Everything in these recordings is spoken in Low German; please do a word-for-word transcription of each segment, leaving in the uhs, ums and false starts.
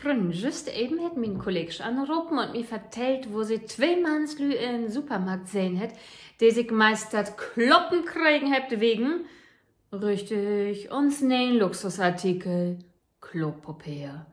Frünn, jüst even hett mien Kolleegsch anropen un mi vertellt, wo se twee Mannslüüd in'n Supermarkt sehn hett, de sik meist dat Kloppen kregen hebbt wegen, richtig, uns ne'en Luxusartikel: Klopapeer.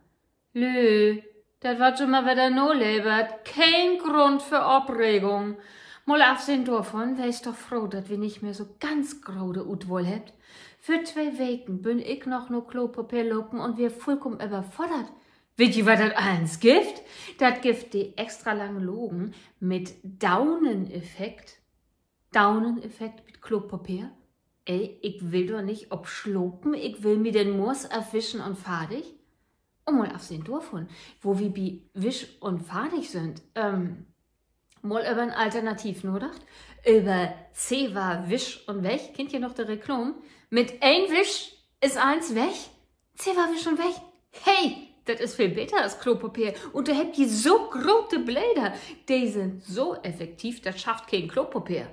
Lüüd, dat warrt jümmer wedder nalevert. Keen Grund för Opregung. Mal afsehn dorvon, wees doch froh, dat wi nich mehr so ganz grote Utwahl hebbt. Vör twee Weken bün ik noch na Klopapeer lopen un weer vullkamen överfoddert. Weet ji, wat dat allens gifft? Dat gifft de extra lange Lagen mit Dauneneffekt. Dauneneffekt mit Klopapeer. Ey, ik will dor nich op slapen, ik will mi den Moors afwischen un fardig. Un mal afsehn dorvon, wo wi bi Wisch un Fardig sünd, mal över 'n Alternativ nadacht. Över Zewa Wisch un Weg. Kennt ji noch de Reklaam? Mit een Wisch is allens weg. Zewa Wisch un Weg. Hey, dat is veel beter as Klopapeer. Un dor hebbt ji so grote Bleder. De sünd so effektiv, dat schafft keen Klopapeer.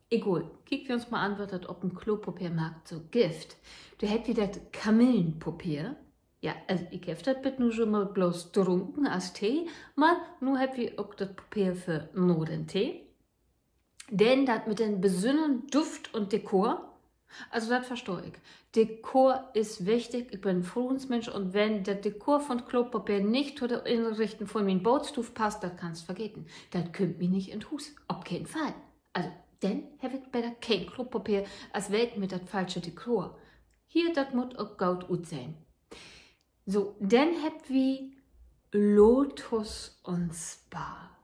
Egal, kiekt wi uns mal an, wat dat op den Klopapeermarkt so gifft. Dor hebbt wi dat Kamillenpapeer. Ja, also ik heff dat bit nu jümmer bloots drunken as Tee, man nu hebbt wi ok dat Papeer för na den Tee. Denn dat mit den besünnern Duft un Dekor, also dat verstah ik. Dekor is wichtig. Ik bün 'n Fruensminsch un wenn dat Dekor von Klopapeer nich to de Inrichten von mien Baadstuuv passt, dat kannst vergeten. Dat kümmt mi nich in't Huus. Op keen Fall. Also, denn heff ik beter keen Klopapeer as welk mit dat falsche Dekor. Hier, dat mutt ok goot utsehn. So, denn hebbt wi Lotus un Spa.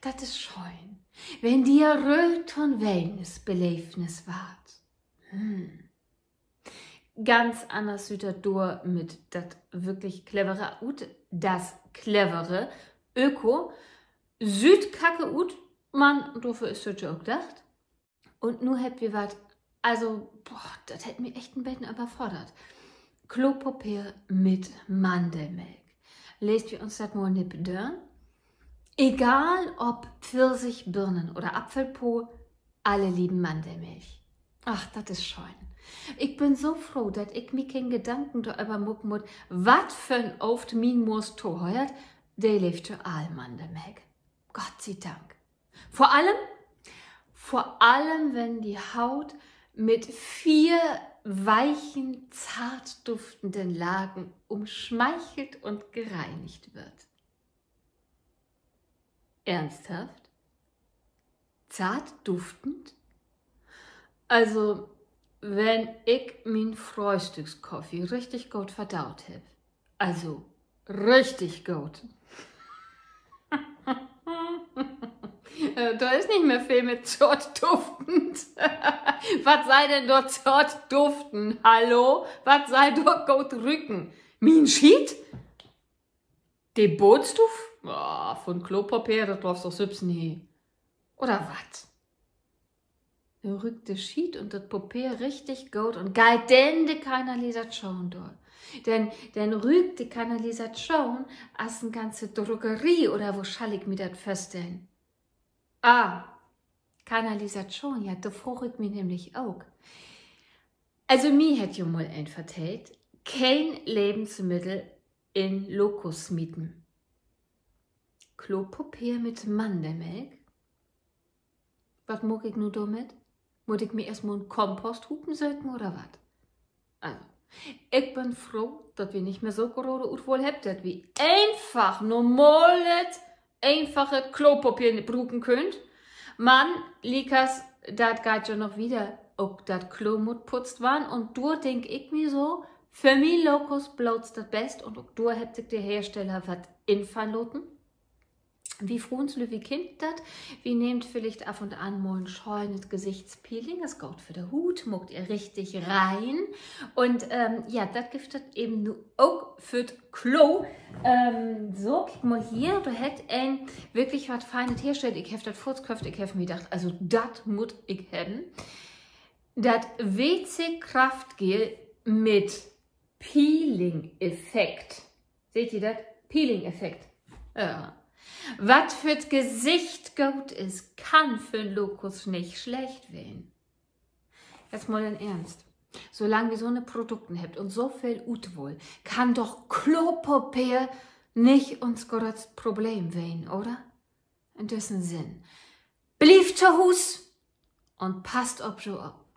Dat is schöön. Wenn di rööt to'n Wellnessbeleevnis warrt. Ganz anners süht dat dor mit dat würklich Clevere ut. Dat Clevere. Öko. Süht kacke ut, man dorför is dat ja ok dacht. Un nu hebbt wi wat, also, boah, dat hett mi echt en beten överfoddert. Klopapeer mit Mandelmelk. Leest wi uns dat mal nipp dör. Egal ob Pfirsich, Birnen oder Apfelpo, alle lieben Mandelmilch. Ach, dat is schöön. Ik bün so froh, dat ik mi keen Gedanken doröver maken mutt, wat för'n Ooft mien Moors tohöört, de leevt jo all Mandelmelk. Gott sei Dank. Vor allem, vor allem, wenn die Haut mit vier weichen, zart duftenden Lagen umschmeichelt und gereinigt wird. Ernsthaft? Zart duftend? Also, wenn ik mien Fröhstückskoffie richtig goot verdaut heff. Also, richtig goot. Äh, dor is nich mehr veel mit zart duftend. Wat schall denn dor zart duften? Hallo? Wat schall dor goot rüken? Mien Schiet? De Baadstuuv? Ah, von Klopapeer, dat glöövst doch sülvst nich. Oder wat? Denn rüükt de Schiet un dat Papeer richtig goot un geiht denn de Kanalisatschoon dör. Denn, denn rüükt de Kanalisatschoon as en ganze Drogerie, oder wo schall ik mi dat vörstellen? Ah, Kanalisatschoon, ja, dor fraag ik mi nämlich ok. Also, mi hett jo mal een vertellt, keen Levensmiddel in Lokus smieten. Klopapeer mit Mandelmelk? Wat maak ik nu dormit? Mutt ik mi eerst mal en Komposthupen söken oder wat? Also, ik bün froh, dat wi nich mehr so grote Utwahl hebbt, dat wi eenfach normalet, eenfachet Klopapeer bruken köönt. Man liekers, dat geiht ja noch wieder. Ok dat Klo mutt putzt warrn. Un dor denk ik mi so, för mi Lokus bloots dat Best. Un ok dor hebbt sik de Hersteller wat infallen laten. Wi Fruenslüüd, wi kennt dat. Wi nehmt villicht af un an mal en schönet Gesichtspeeling. Is goot för de Huut, maakt ehr richtig rein. Un, ähm, ja, dat gifft dat even nu ok för't Klo. Ähm, so, kiek mal hier, dor hett een wirklich wat Feinet herstellt. Ik heff dat foorts köfft, ik heff mi dacht, also dat mutt ik hebben. Dat W-C-Kraftgel mit Peeling-Effekt. Seht ji dat? Peeling-Effekt. Ja. Wat för't Gesicht goot is, kann för 'n Lokus nich slecht ween. Jetzt mal in Ernst. Solang wi so'ne Produkten hebbt un so veel Utwahl, kann doch Klopapeer nich uns gröttst Problem ween, oder? In düssen Sinn: Blievt to Huus un passt op jo op.